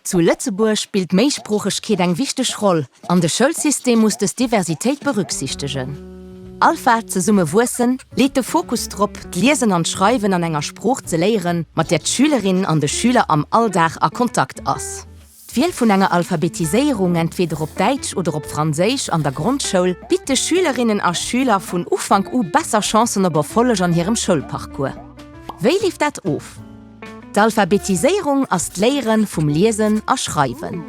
Zu Lëtzebuerg spillt d'Méisproochegkeet eng wichteg Roll an de Schoulsystem muss dës Diversitéit berücksichtegen. Alpha, Zesumme wuessen leet de Fokus drop, d'Liesen an d'Schreiwen an enger Sprooch ze léieren, mat där d'Schülerin an de Schüler am Alldag a Kontakt ass. D'Wiel vun enger Alphabetiséierung, entweder op Däitsch oder op Franséisch, an der Grondschoul bitt de Schülerinnen a Schüler vun Ufank u besser Chancen op Erfolleg an hirem Schoulparcours. Wéi leeft dat of? D'Alphabetiséierung ass d'Léiere vum Liesen a Schreiwen.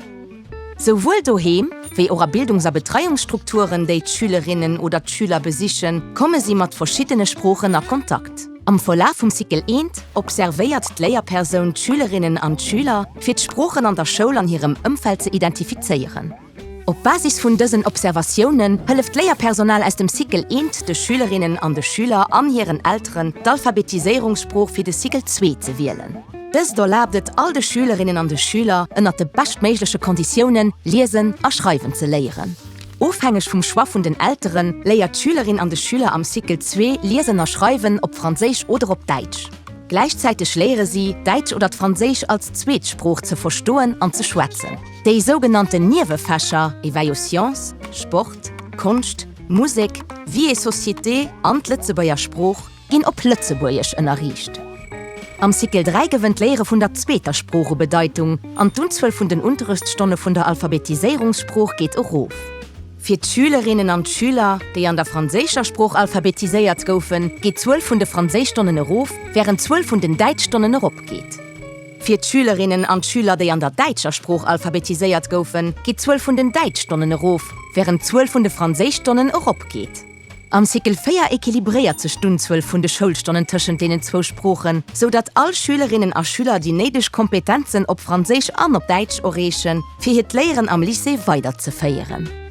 Souwuel doheem, wéi och a Bildungs a Betreiungsstrukturen, déi d'Schülerinnen oder d'Schüler besichen, komme si mat verschiddene Sproochen a Kontakt. Am Verlaf vum Cycle I observéiert d'Léierpersoun d'Schülerinnen an d'Schüler, fir d'Sproochen an der Schoul an hirem Ëmfeld ze identifizéieren. Op Basis vun dësen Observatiounen hëlleft d'Léierpersonal aus dem Cycle I de Schülerinnen an de Schüler an hiren Elteren, d'Alphabetiséierungssprooch fir de Cycle ii ze wielen. Dëst erlaabt et all de Schülerinnen an de Schüler, ënnert de beschtméigleche Konditiounen liesen a schreiwen ze léieren. Ofhängeg vum Choix vun den Eltere léiert d'Schülerin an de Schüler am Cycle ii liesen a schreiwen op Franséisch oder op Däitsch. Gläichzäiteg léiere si, d'Däitsch oder d'Franséisch als zweet Sprooch ze verstoen an ze schwätzen. Déi sougenannten Niewefächer Éveil aux sciences, Sport, Konscht, Musek, Vie et société an d'Lëtzebuerger Sprooch ginn op Lëtzebuergesch ënnerriicht. Am Cycle 3 gewënnt d'Léiere vun der zweeter Sprooch u Bedeitung an d'Unzuel vun den Unterrechtsstonne vun der Alphabetiséierungssprooch geet erof. Fir d'Schülerinnen an d'Schüler, déi an der franséischer Sprooch alphabetiséiert goufen, geet d'Zuel vun de Franséischstonnen erof, wärend d'Zuel vun den Däitschstonnen eropgeet. Fir d'Schülerinnen an d'Schüler, déi an der däitscher Sprooch alphabetiséiert goufen, geet d'Zuel vun den Däitschstonnen erof, wärend d'Zuel vun de Franséischstonnen eropgeet. Am Cycle 4 equilibréiert sech d'Unzuel vun de Schoulstonnen tëschent deenen zwou Sproochen, sou datt all Schülerinnen a Schüler déi néideg Kompetenzen op Franséisch an op Däitsch erreechen, fir hiert Léieren am Lycée weiderzeféieren.